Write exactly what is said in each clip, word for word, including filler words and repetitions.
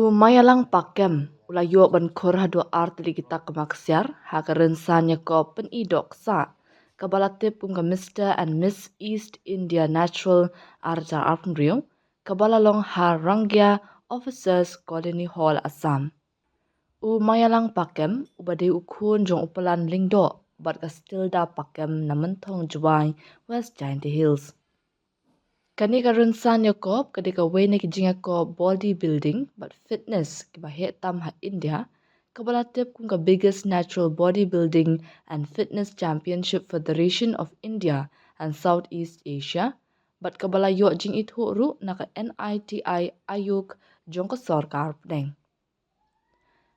U Mayalang Pakem u la ïoh ban khur haduh ar tylli ki takma ksiar ha ka rynsan ïakob pyni dohksah kaba la tip kum ka Mister and Miss East India Natural ar hajar arphew hynriew, kaba la long ha Rangia Officers Colony Hall, Assam. U Mayalang Pakem, uba dei u khun jong u Palan Lyngdoh bad ka Stilda Pakem na Mynthong Jowai, West Jaintia Hills. Kane ka rynsan ïakob ka dei kawei na ki jingïakob bodybuilding bad fitness kiba heh tam ha India, kaba la tip kum ka Biggest Natural Bodybuilding and Fitness Championship Federation of India and Southeast Asia, bad kaba la ïoh jingithuh ruh na ka N I T I Ayog jong ka sorkar pdeng.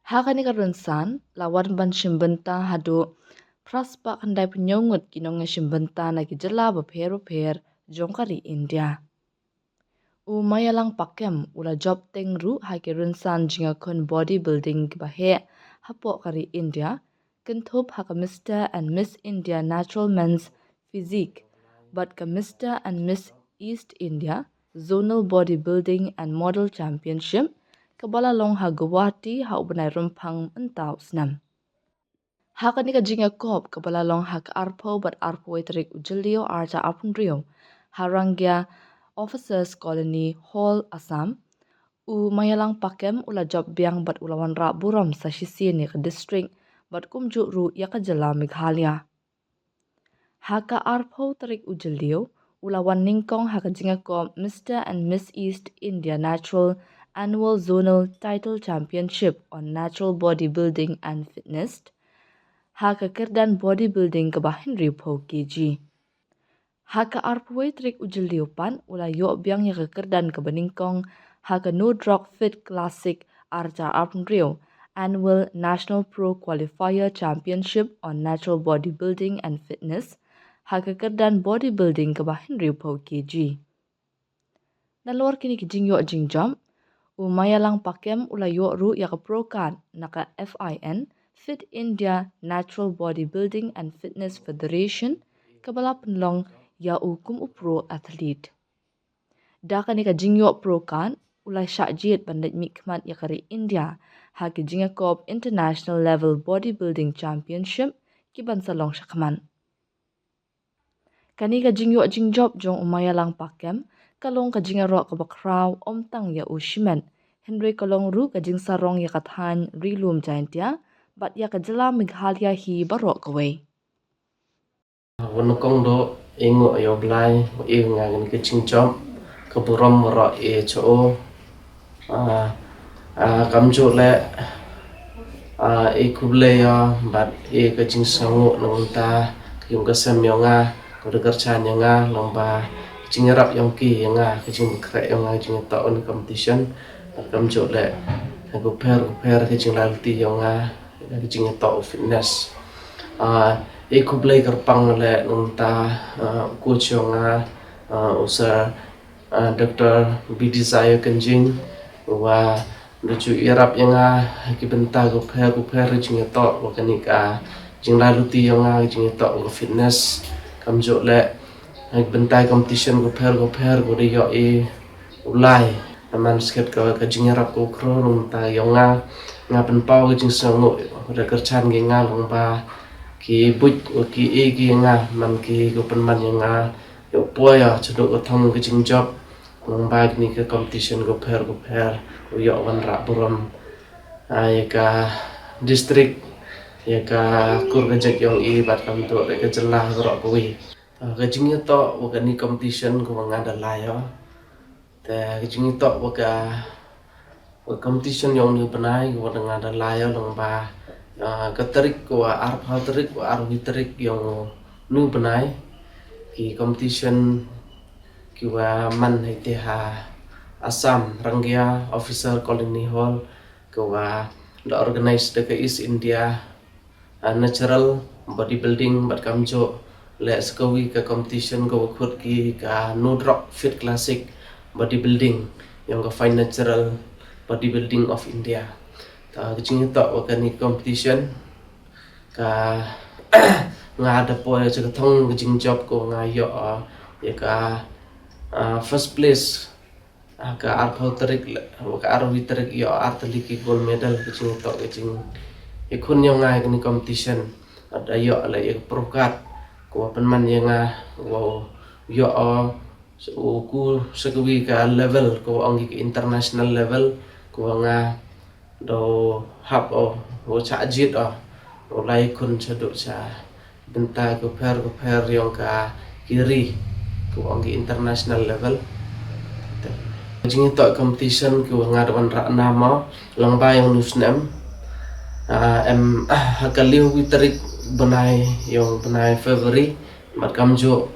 Ha kane ka rynsan la wan ban shim bynta haduh phra spah khyndai phew hynñiew ngut ki nongïashim bynta na ki jylla bapher bapher jong ka ri India. U Mayalang Pakem u la jop teng ruh ha ki rynsan jingïakhun bodybuilding kiba heh hapoh ka ri India, kynthup ha ka Mister and Miss India Natural Men's Physique bad ka Mister and Miss East India Zonal Bodybuilding and Model Championship, kaba la long ha Guwahati ha u bnai Rymphang mynta u snem. Ha kane ka jingïakob kaba la long ha ka arphew bad arphew wei tarik u Jylliew ar hajar arphew hynriew ha Rangia Officers Colony Hall, Assam, u Mayalang Pakem u la jop biang bad u la wanrah burom sa shisien ïa ka district bad kumjuh ruh ïa ka jylla Meghalaya. Ha ka arphew tarik u Jylliew u la wan nyngkong ha ka jingïakob Mister and Miss East India Natural Annual Zonal Title Championship on Natural Bodybuilding and Fitness ha ka kyrdan bodybuilding kaba hynriewphew kg. Ha ka arphew wei tarik u Jylliew pat u la ïoh biang ïa ka kyrdan kaba nyngkong ha ka No Drug Fit Classic ar hajar arphew hynriew Annual National Pro Qualifier Championship on Natural Bodybuilding and Fitness ha ka kyrdan bodybuilding kaba hynriewphew kg. Nalor kine ki jingïoh jingjop, u Mayalang Pakem u la ïoh ruh ïa ka pro card na ka F I N, Fit India Natural Bodybuilding and Fitness Federation, kaba la pynlong ïa u kum u pro athlete. Da kane ka jingïoh pro card u la shah jied ban leit mihkhmat ïa ka ri India ha ki jingïakob International Level Bodybuilding Championship ki ban sa long shakhmat. Kane ka jingïoh jingjop jong u Mayalang Pakem ka long ka jingïaroh kaba khraw ym tang ïa u shimet, hynrei ka long ruh ka jingsarong ïa ka thaiñ Ri Lum Jaiñtia bad ïa ka jylla Meghalaya hi baroh kawei. Wa nyngkong doh, i nguh ïa u Blai, i nga kane ka jingjop, ka burom baroh i cho. Ah, ah, kamjuh leh, ah, i khublei ïa, bad i ka jingsngewnguh na ka bynta ka ïing ka sem ïong nga, ka da kyrchan ïa nga, lyngba ka jingïarap ïong ki ïa nga, ka jingbakhraw ïong nga, ka jingïatoh ïa une u competition, bad kamjuh leh, ka bapher bapher ka jinglalti ïong nga, ka jingïatoh u fitness. Ah, i khublei kyrpang leh na ka bynta, ah, u coach ïong nga, ah, u Sir ah, Doctor B D Sayo Kynjing, wa da ju ïarap ïa nga ha ki bynta bapher bapher, jingïatoh wa kane ka jinglalti ïong nga, jingïatoh wa ka fitness, kamjuh leh ha ki bynta competition bapher bapher, wa da ïoh i u lai. Namar skhet ka, ka jingïarap ka u kro na ka bynta ïong nga, nga pynpaw ka jingsngewnguh, wa da kyrchan ki ïa nga lyngba ki buit, wa ki i ki ïa nga, man ki, ki pynman ïa nga ïa u poi ïa, shaduh ka thong ka jingjop, lyngba kine ki competition bapher bapher, u ïoh wanrah burom, ah, ïa ka district, ïa ka kur ka jait ïong i, bad kamjuh ïa ka jylla baroh kawei. Ah, ka jingïatoh wa kane competition ka wa nga da lai ïa. Te ka jingïatoh wa ka, wa competition ïong une u bnai, wa da nga da lai ïa lyngba, ah, ka tarik wa arphew tarik, wa arphew tarik ïong une u bnai, ki competition ki wa man hangtei ha Assam, Rangia Officer Colony Hall, ka wa da organize da ka East India ah, natural bodybuilding, bad kamjuh leh sa kawei ka competition ka wa khot ki ka No Drug Fit Classic Bodybuilding, ïong ka Fine Natural Bodybuilding of India. Ka jingïatoh wa kane competition, ka nga da poi ïa ka thong ka jingjop, ka wa nga ïoh, ah, ïa ka, ah, first place Ha ka arphew tarik, ha ka arphew tarik ïoh artylli ki gold medal, ka jingïatoh ka jingïakhun ïong nga ha kane competition. Bad da ïoh la ïa ka pyrkhat ko wa pynman ïa nga, wa ïoh u ku sa kawi ka level ko wa ong ki international level, ko wa nga do hap o, o cha jied o, o lai khun cha duk cha bynta ko pher ko pher ïong ka ki ri, ko ong ki international level. Jingïatoh competition ko wa nga da wan rah na mo, lang ba ïong nu snem. Ah, em, ah, ha ka liu wi tarik bnai ïong bnai February, bad kam ju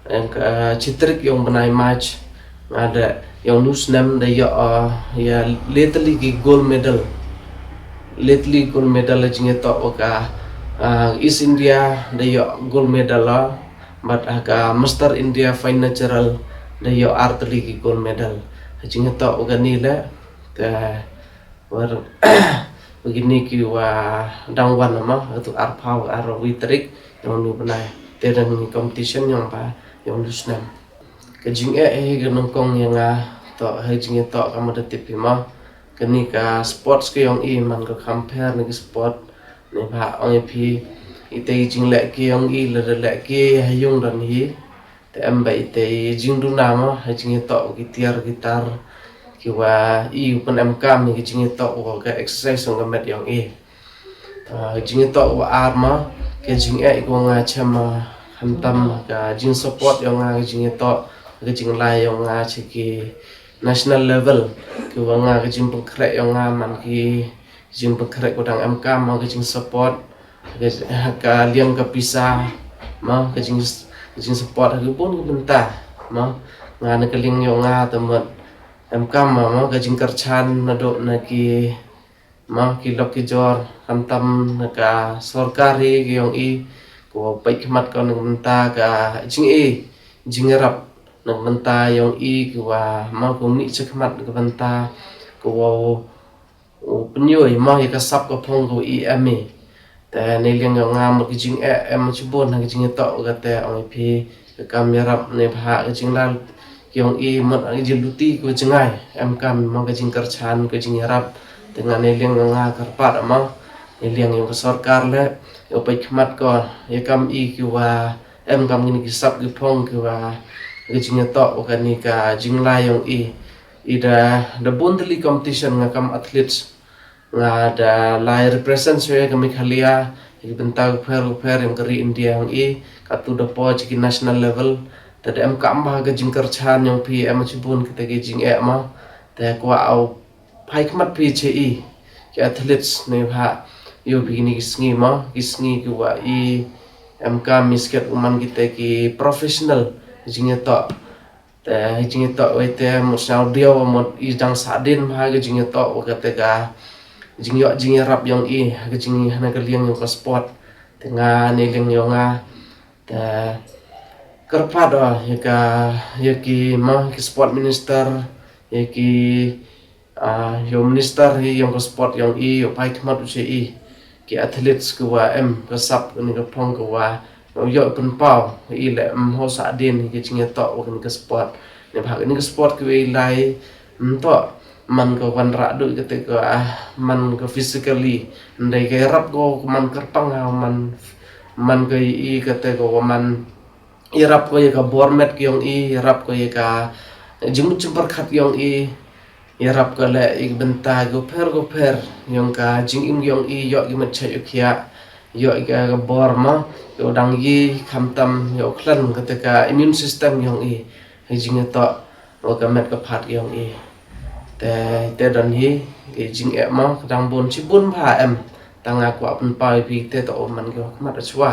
em ka, ah, chitrik ïong bnai March, nga da ïong nu snem da ïoh, ah, ïa le tylli ki gold medal. Le tylli gold medal ha jingïatoh wa ka, ah, East India da ïoh gold medal, ah, bad ha ka Mister India Fine Natural da ïoh artylli ki gold medal. Ha jingïatoh wa kane le, te War, begini ki wa dang wan ma, tu arphew arphew wi tarik, ïong nu bnai. Te dang ni competition ïong ba, ïong nu snem. Ka jingeh eh, ka nongkong ïa nga, to, ha jingeh to, ka ma da tip hi ma. Kani ka sports ka ïong i, man ka compare ni ka sport, ni ba ong i phi, i te jingleh ki ïong i, la da leh ki, ha ïong dan hi. Te em ba ite i jingduna mo, ha jingïatoh ki tiar ki tar, ki wa i u pynemkam i ki jingïatoh wa ka exercise ong ka met ïong i. Ah, jingïatoh wa ar mo, ka jingeh i ko nga chem mo, khamtam ka jingsupport ïong nga ka jingïatoh, ka jinglai ïong nga cha ki national level, ki wa nga ka jingpynkhreh ïong nga man ki jingpynkhreh ko dang emkam mo, ka jingsupport, ka, ka liang ka pisa, mo, ka jing, ka jingsupport, ha ka bun ka bynta, mo, nga na ka liang ïong nga, te mut emkam mo, mo, ka jingkyrchan, naduh na ki, mo, ki lok ki jor, khamtam na ka sorkar hi, ki ïong i, ko peit khmat ko na ka bynta, ka jing i, jingïarap, na ka bynta ïong i, ki wa, mo, ko mih cha khmat na ka bynta, ko wa, u pynïoh i ma ïa ka sap ka phong ko i em i. Te ne liang ïong nga mut ka jingeh em chibun ha ka jingïatoh kate ong i phi ka kam ïarap ne bha ka jinglai ïong i mut ha ka jingluti ko jngai emkam ma ka jingkyrchan ka jingïarap. Te nga ne liang ïong nga kyrpad ma ne liang ïong ka sorkar le ïa peit khmat ko ïa kam i ki wa emkam kini ki sap ki phong ki wa ka jingïatoh wa kani ka jinglai ïong i. I da, da bun tylli competition nga kam athletes. Nga da lai represent shuwa ka Meghalaya, ïa ki bynta ka pher ka pher ïong ka ri India ïong i, katu da poi cha ki national level, te da emkam bha ka jingkyrchan ïong phi em chibun kita ki jingeh ma, te kwah u phai khmat phi cha i, ki athletes ne bha, ïoh phi kini ki sngi ma, ki sngi ki wa i, emkam i sket u man kita ki professional, jingïatoh. Te, jingïatoh wa i te, mut sñiaw diaw, mut i dang sah dien bha, ka jingïatoh, wa kate ka, jingïoh, jingïarap ïong i, ka jing, hana ka liang ïong ka sport. Te nga, ne liang ïong nga. Te, kyrpad, o, ïa ka, ïa ki, ma, ki sport minister, ïa ki, Ah, ïoh minister hi ïong ka sport ïong i, ïoh phai khmat u che i. Ki athletes ki wa em, ka sap ni ka phong ki wa, ïoh ïoh pynpaw, i le em ho sa din hi ka jingïatoh wa ni ka sport. Ni bha ni ka sport ki wa i lai, em to, man ka wan ra du ka te ka, ah, man ka physically. Ndai ka rap ko, man kyrpang ha, man, man ka i ka te ko wa man, i rap ko ïa ka bor met ki ïong i, i rap ko ïa ka jingmut jingpyrkhat ïong i, i rap ko le i bynta ko pher ko pher, ïong ka jingim ïong i, ïoh ki met chait ïoh khiah, ïoh i ka, ka bor ma, ïoh dang i, khamtam, ïoh khlem, kata ka immune system ïong i, i jingïatoh, wa ka met ka phat ïong i. Te, te don hi, i jingeh ma, ka dang bun, chi bun bha em, tang nga kwah pynpaw i phi te to o man ki wa khmat achwa,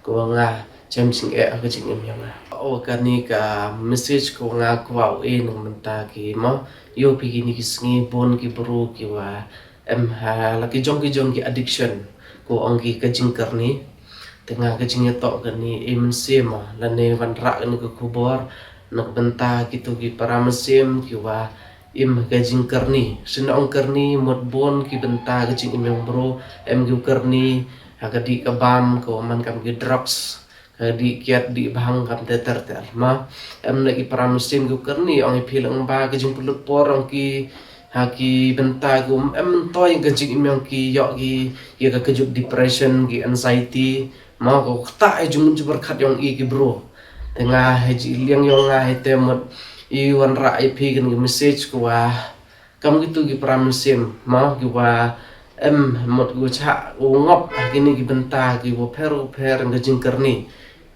ko wa nga, chem jingeh ka jingim ïong nga. O kani ka message ko nga kwah u e nang mynta ki mo, ïoh phi kini ki sngi bun ki bru ki wa em ha la ki jong ki jong ki addiction ko ong ki ka jingkyrni. Te nga ka jingïatoh kani e mynsiem mo, lane wanrah kani ka khubor, na ka bynta kito ki para mynsiem ki wa im ka jingkyrni. Sien ong kyrni mut bun ki bynta ka jingim ïong bru, em ki u kyrni, ha ka dih ka bam, ka wa man kam ki drugs, Ka dih kiad dih bhang kam ter ter ter ma. Em na ki para mynsiem ki kyrni ong ïa phi lyngba ka jingpynlut por ong ki ha ki bynta ki um em myntoi ka jingim ïong ki ïoh ki ïa ka kjut depression ki anxiety ma ko kata ïa jingmut jingpyrkhat ïong i ki bro. Te nga ha ji liang ïong nga ha te mut i wanrah ïa phi kane ka message ko wa kam kitu ki para mynsiem ma ki wa em mut ki wa chah u ngop ha kine ki bynta ki wa pher u pher ka jingkyrni.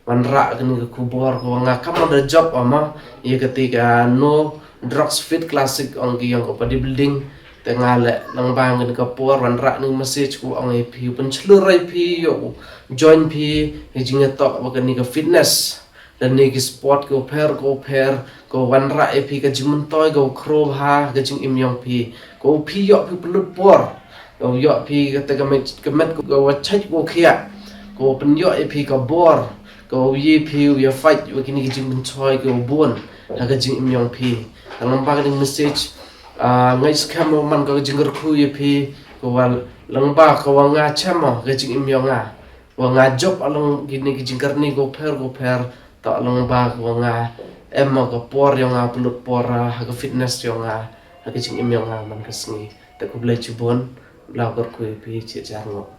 Wanrah kane ka khubor ko wa nga kam da jop ama ïa kati ka no drugs fit classic ong ki ïong ka bodybuilding. Te nga le nang bang kane ka por wanrah ni message ko ong ïa phi pynchlur ïa phi ïoh join phi ïa jingïatok wa kane ka fitness. Dan ni ki sport ko pher ko pher ko wanrah ïa phi ka jingmyntoi ko khro bha ka jingim ïong phi ko phi ïoh phi pynlut por ko ïoh phi kata ka met ka met ko wa chait ko khia ko pynïoh ïa phi ka bor ko ïa phi ïa fight wa kini ki jingmyntoi ko bun ha ka jingim ïong phi. Ka lamba ka ding message ngai skhem man ka jingkyrkhu ïa phi ko wa lamba ko wa nga chama ka jingim ïong nga. Wa nga jop along kini ki jingkyrni ko pher ko pher to along ba ko nga em ma ka por ïong nga pynlut por ha ka fitness ïong nga ha ka jingim ïong nga man ka sngi. Te ko blei chibun bla kyrkhu ïa phi chi jar ngo.